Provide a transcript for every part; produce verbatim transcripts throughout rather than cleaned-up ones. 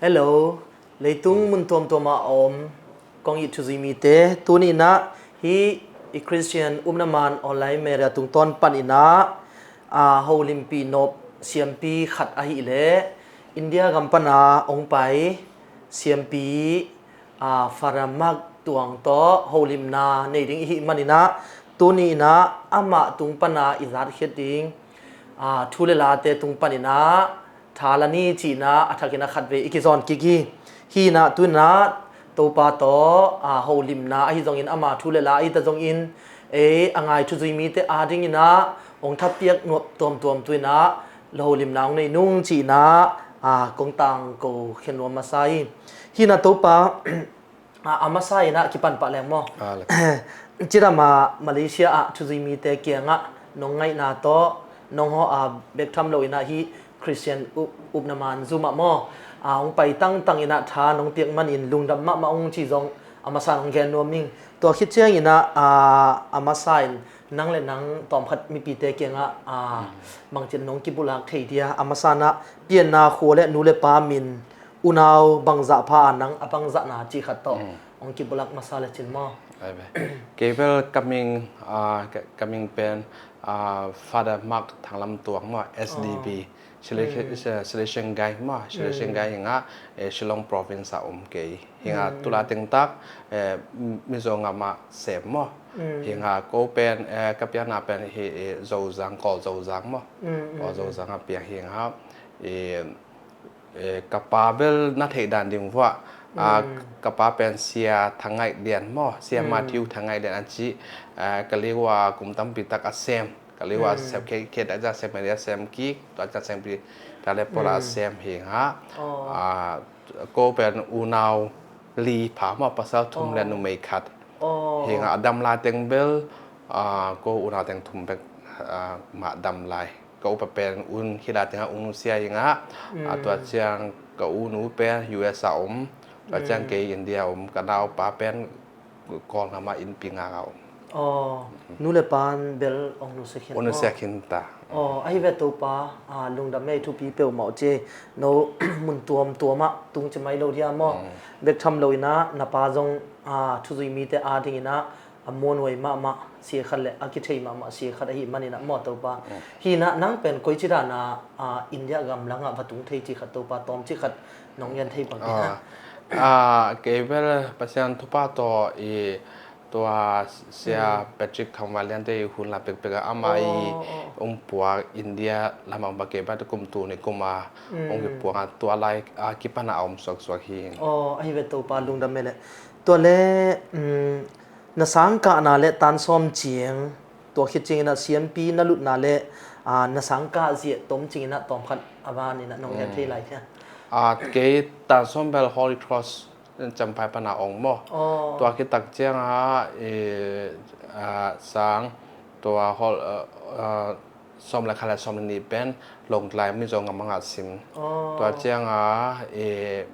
Hello, leitung mun tuamtuam ah a om kong it thuzui mite, tuni inah hih i Christian Upna Man online media tungtawn pan inah a holimpih nop siampi khat ahih leh India gam pana hong pai siampi a Father Mark Tuang tawh holimna nei ding i hih man inah tuni inah amah tung pana i zatkhiat ding a thu le late tung pan inah tha la ni ci inah a thak inah khatvei i kizawn kik hi. Hih inah tu inah Topa tawh a holimna ahi zongin ama thu le la ahi ta zongin ei a ngai thuzui mite ading inah hong thapiak nuam tuamtuam tu inah holimna hong nei nung ci inah a kong tangko khia nuam masa hi. Hih inah Topa a, a masa inah kipan pah leng maw? A, le. Cidam a Malaysia ah thuzui mite kiangah nong ngaihna tawh nong hawh a bek tham lo inah hih Christian Up-, Upna Man Zoom ah maw? A, hong pai tangtang inah tha nong piak manin lungdam mahmah ung ci zong a masa nong gen nuam ing. Tua khit ciang inah a, a masa in nang le nang tawmkhat mipite kiangah a, bangcin nong kibulak thei dia a masa inah pianna khua le nu le pa min unau bangzah pha a nang a bangzahna cih khat tawh hong kibulak masa le cin maw? Ai ve. Kei bel ka ming, ah, ka, ka ming pen, ah, Father Mark Thanglam Tuang maw, S D B. Sele-, Salesian Guy maw, Salesian Guy hi nga, eh, Shillong Province a om kei. Hi nga tu la teng tak, eh, Mizo ngam ah sem maw. Hi nga ko pen, eh, ka pianna pen hi, eh, Zozang, Kawl Zozang maw. Kawl Zozang a piang hi nga, eh, Eh, ka pa bel na theih dan ding vuah. Ah, ka pa pen Sia Thang Ngaih Lian maw, Sia Matthew Thang Ngaih Lian an ci, eh, ka liu a kum tampi tak a sem. Ka liu a sem khe, khe tak a sem, a sem kik, tua a sem pi, ta le pol a sem hi nga. Ah, ko pen unau li pha maw, pasal thum le numei khat. Hi nga a dam lai teng bel, ah, ko unau teng thum bek, ah, mah dam lai. Ka upa pen un hih la tengah un nusia hi nga, a, tua ciang ka u nu pen U S a om, tua ciang kei India a om, ka naupa pen Kawl ngam ah innpi ngak a om. Aw, nu le pan bel ong nusia khin. Ong nusia khin ta. Aw, ahi ve Topa, a, lungdam ei, thupi peuhmah uh ci. No mun tuamtuam ah tung ci mai lo dia maw? Bek tham lo inah na pa zong, a, thuzui mite ading inah a muanhuai mahmah sia khat le a kithei mahmah sia khat ahih manin ah maw Topa. Hi inah nang pen koici dan a, a, India gam langah va tung thei cih khat Topa tawmcik khat nong gen thei bang. Ah, kei bel Pasian thupha tawh i tua Sia Patrick Kham Vai Liante i hun la pekpek a ama i ong puak India lamah va kei bel kum tul nih kum a ong kipuak a tua lai a kipan a om suaksuak hi. Aw, ahi ve Topa lungdam ei le. Tua le, um, na sangkahna le tan sawm ciang, tua khit ciangin a siampi na lutna le, a, na sangkah ziah tom ciangin a tawmkhat a banin a nong gen thei lai hia? A, kei tan sawm bel Holy Cross Champhai pana ong maw. Aw. Tua khit tak ciang a, e, a, sang, tua hol, a, a, sawm le khat le sawm le nih pen Lawngtlai Mizo ngam ah ngah sim. Aw. Tua ciang a, e,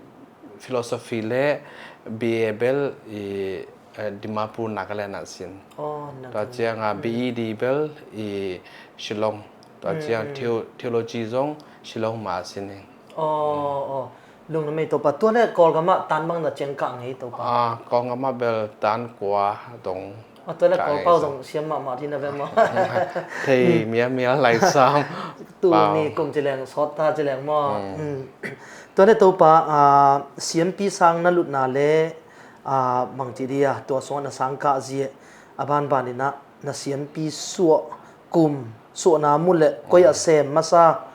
philosophy le B A bel i, eh, Dimapur, Nagaland ah sin. Aw, Nagaland. Tua ciang a B E D bel i Shillong. Tua ciang theo-, theology zong Shillong mah a sin hi. Aw, aw. Lungdam ei Topa. Tua le Kawlgam ah tan bang na ciang kah ngei Topa? Ah, Kawlgam ah bel tan kua dong. Aw, tua le Kawl pau zong siam mahmah ding na ve maw? Thei miamial lai sam. Tul nih kum ci leng sawt ta ci leng maw? Tua le Topa, a, siampi sang na lutna le, a, bangci dia tua sungah na sangkah zia a banbanin ah na siampi suah kum, suahna mun le koi ah sem masa,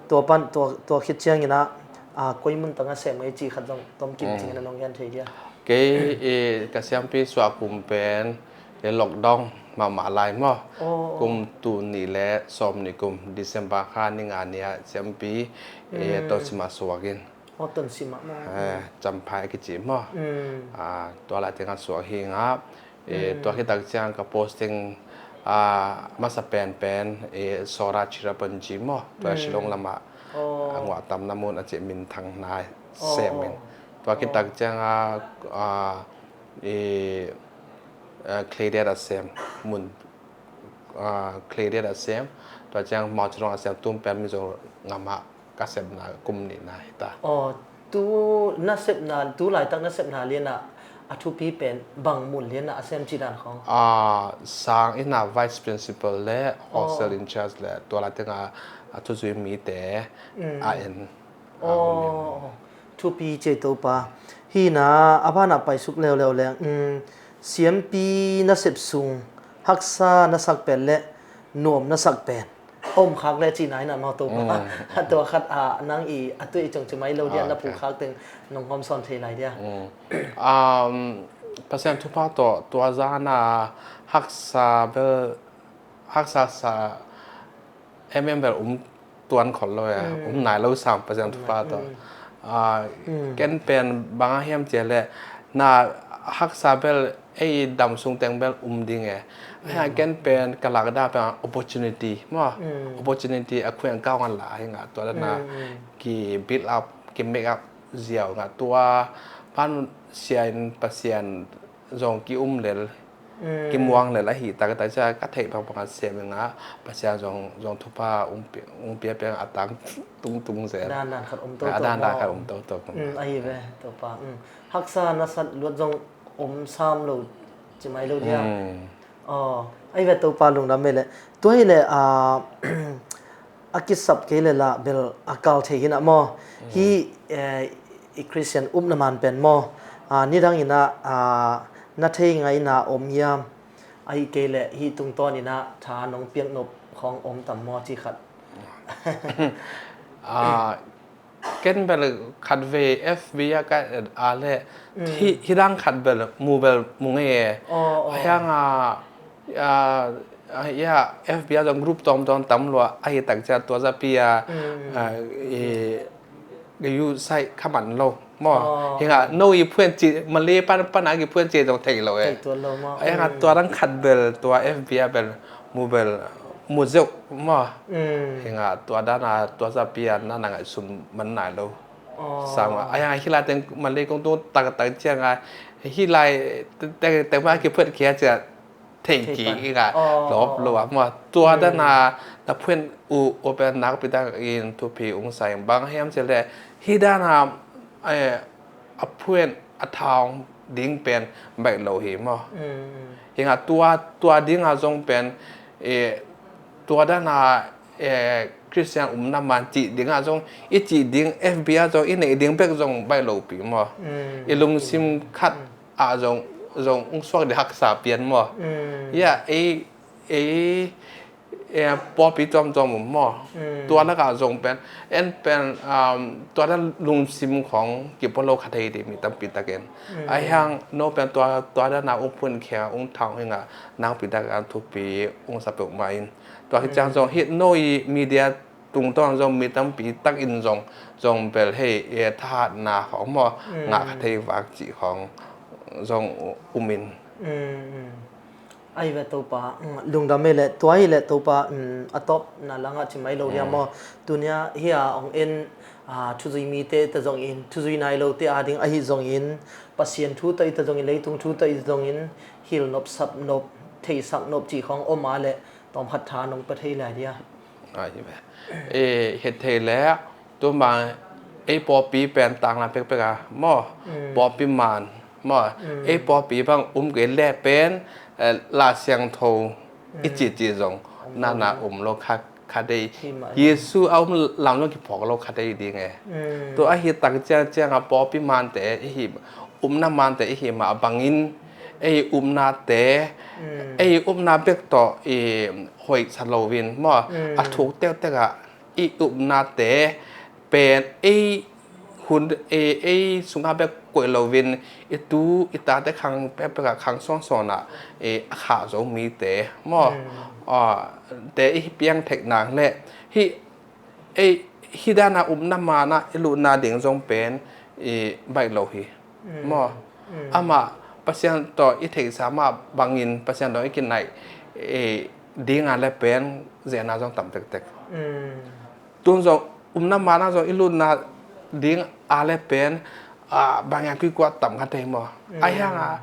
tua pan, tua, tua khit ciangin ah, a, koi mun tangah sem ngei cih khat zong tom kim ciangin a nong gen thei dia? Kei, e, ka siampi suah kum pen, e, lockdown mahmah lai maw. Aw, aw. Kum tul nih le sawm nih kum December kha ni nga ni ah siampi, e, Tonsim ah suak in. Aw, Tonsim ah maw. E, Champhai a kici maw. A, tua lai tengah suak hi nga. E, tua khit tak ciang ka posting, a, masa penpen, e, Sora Cherrapunji maw. Tua Shillong lamah, a, nguah tamna mun a cih minthang nai sem in. Tua khit tak ciang a, a, i, a, Khliehriat a sem mun, a, Khliehriat a sem, tua ciang Mawjrong a sem, tum pen Mizo ngam ah ka semna kum nihna hi ta. Aw, tu nasepna, tu laitak nasepna lianah a thupi pen bang mun lianah a sem cih dan khong? A, sang ina vice principal le hostel in charge le tua lai tengah a thuzui mite a en. Aw, thupi ci ei Topa. Hina a banah paisuk leuleu leng, um, siampi nasep sung haksa nasak pen le nuam nasak pen om khak le cihna ina maw Topa? A tua khat a nang i a tuai i cong ci mai lo dia, na pu khak teng nong hawm sawn thei lai dia. Um, Pasian thupha tawh tua zana haksa bel, haksa sa em em bel um tuan khol lo e, um nai lo sam Pasian thupha tawh. A, ken pen bang a hiam cia le na haksa bel ei dam sung teng bel um ding e. Ahi hang ken pen ka lak da pen opportunity maw. Opportunity a khueng kau ngan la ahi nga tua dana ki build up, ki make up ziau nga tua pan siain Pasian zong ki um lel, ki muang lel ahi taktak cia ka theih bang bang a siam nga Pasian zong, zong thupha um pi-, um pia pia a tang tung tung zel. Dan dan khat um to to. Dan dan khat um to to. Ahi ve Topa. Haksa nasat luat zong om sam lo ci mai lo dia. Aw, ahi ve Topa lungdam mei le. Tua hi le a, a kisap kei le la bel a kal thei hi na maw. Hi, eh, i Christian upna man pen maw. A, nidang ina, a, na thei ngai na om hiam. Ahi kei le hi tungtawn ina tha nong piak nop khong om tam maw ci khat. A, ken bel khat vei F B a ka et a le hi, hi dang khat bel mu bel mu ngei e. Aw, aw. Ahi hang a, a, a, ya, F B a zong group tawm tawm tam lua ahi tak cia tua zapi a, a, i, i yu sai kha man lo. Maw, hi nga no i phuan ci, Malay pan, pan a ki phuan ci zong thei lo e. Thei tuan lo maw. Ahi nga tua dang khat bel, tua F B a bel, mu bel, mu zeuh maw. Hi nga tua dana, tua zapi a na na ngaihsun man nai lo. Sang a, ahi nga hi lai teng Malay kong tung taktak ciang a, hi lai teng, teng ma ki phuan kia cia, thei kik i ka lawp lo a maw. Tua dana na phuan uh, uh pen nakpi tak in thupi ung sa in bang hiam ci le hi dana, eh, a phuan a thawng ding pen baih lo hi maw. Hi nga tua, tua dinga zong pen, eh, tua dana, eh, Christian upna man cih dinga zong i cih ding F B a zong i neih ding bek zong baih lo pi maw. I lungsim khat a zong, zong ung suak di haksa pian maw. Ya, ei, ei, ei, pawlpi tuamtuam um maw. Tua laka zong pen, en pen, um, tua dan lungsim khong kipolo kha thei di mi tampi takin. Ahi hang no pen tua, tua dana ung phun khia, ung thawng hi nga nakpi takin thupi ung sa peuh ma in. Tua hi ciang zong hi no i media tungtawn zong mi tampi takin zong, zong bel hei, eh, thahatna khong maw, ngah kha thei vak cih khong zong um in. Ahi ve Topa, lungdam mei le, tua hi le Topa, a tawpna langah ci mai lo dia maw. Tunia hi a ong en, a, thuzui mite ta zong in, thuzui nai lote a ding ahi zong in, Pasian thu ta i ta zong in, leitung thu ta i zong in, hilnop sapnop, theisak nop cih khong om a le, tawm khat tha nong pia thei lai dia. Ahi ve. E, het thei le, tua bang ei pawlpi pen tangla pekpek a maw. Pawlpi man maw. Ei pawlpi bang um kei le pen, eh, La Siangtho i cihcih zong nana um lo kha, kha dei. Jesu a um lam zong kiphawk lo kha dei ding e. Tua ahi tak ciang ciang a pawlpi mante i hi, upna mante i hi mah bangin ei upnate, ei upna bek tawh i hoih sa loin maw, a thuk tektek ah i upnate pen ei hun, ei, ei sungah bek koih loin i tu i tate khang pekpek ah khang sawnsawn ah, eh, a khah zo mite maw, ah, te i piang theih nak le hi, ei, hi dana upna manah i lutna ding zong pen i baih lo hi. Maw. Amah Pasian tawh i theihsa mah bangin Pasian tawh i kinaih, eh, dinga le pen zehna zong tam tektek. Tun zong upna mana zong i lutna ding a le pen, ah, bangin kuikuah tam kha thei maw. Ahi hanga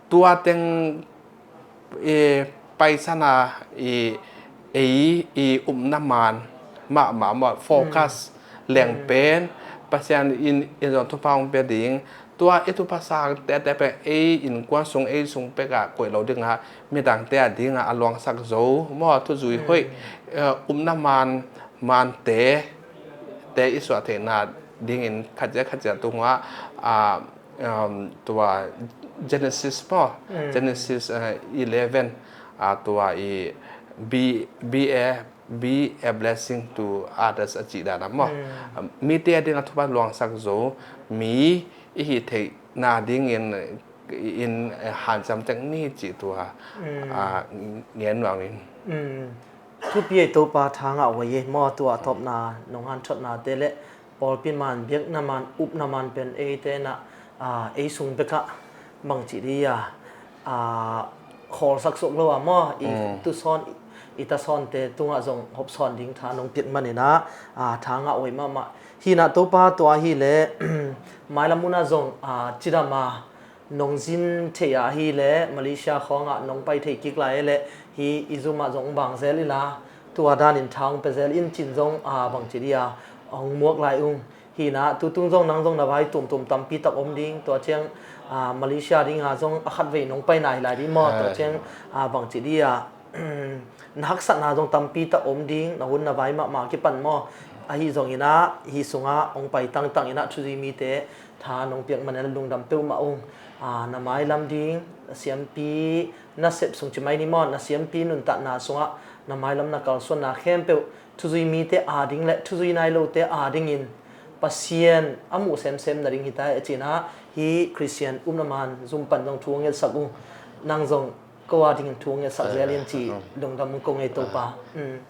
tua teng i paisana i, ei i upna man mahmah maw, focus leng pen Pasian in, in zong thupha hong pia ding. Tua i thupha sang tete pen ei innkuan sung, ei sung pekah koih lo dingah midangte a dingah a luangsak zo maw, thuzui hoih, eh, upna man, mante te i suah theihna dingin khatzia khatzia tungah, ah, um, tua Genesis maw, Genesis, eh, eleven, ah, tua i be, be a, be a blessing to others a cih dan a maw. Mite a dingah thupha luangsak zo mi i hih theihna dingin in, eh, hanciam tek ni cih tua, ah, ngen nuam ing. Thupi ei Topa, tha ngah huai ei maw, tua a tawpna nong hanthotnate le pawlpi man, biakna man, upna man pen eite inah, ah, ei sung bekah bangci dih a, ah, khawlsak suak lo a maw, i tusawn, i tasawnte tungah zong hopsawn ding tha nong piak maninah, ah, tha ngah huai mahmah. Hinah Topa, tua hileh mailam munah zong, ah, cidam a nong zin thei a hileh Malaysia khawngah nong pai thei kik lai leh hi i zum ah zong bang zel inla, tua danin tha hong pia zel in cin zong, ah, bangci dih a hong muak lai ung. Hinah tutung zong nang zong na vai tuamtuam tampi tak om ding, tua ciang, ah, Malaysia dinga zong a khatvei nong paina hi lai dih maw, tua ciang, ah, bangci dih a na haksatna zong tampi tak om ding, na hun na vai mahmah kipan maw. Ahi zongin ah hih sungah hong pai tangtang inah thuzui mite tha nong piak manin lungdam peuhmah ung. Ah, na mailam ding, na siampi nasep sung ci mai ni maw, na siampi nuntakna sungah na mailam na kalsuanna khempeuh thuzui mite ading le thuzui nai lote adingin Pasian a muh semsem nading hi ta hi a cinah, hi Khristian upna man zum pan zong thu hong ngetsak uh. Nang zong ko adingin thu hong ngetsak zel in ci lungdam kong ei Topa.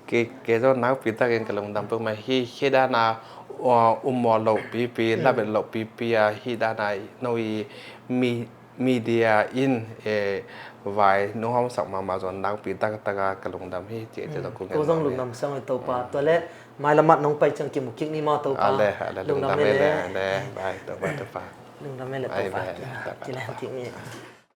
Kei, kei zong nakpi takin ka lungdam peuhmah hi, hi dana, uh, um maw loh pipi, labet loh pipi a hi dana no i mi media in, eh, vai nong hawmsak mahmah zong nakpi taktaka ka lungdam hi, ci, ci zong kong ko zong lungdam siang ei Topa. Tua le mailam ah nong pai ciang kimu kik ni maw Topa. Ale, ale, lungdam ei le. Ale, bye, Topa, Topa. Lungdam ei le Topa. Bye, bye, Topa. Kilem kik ni.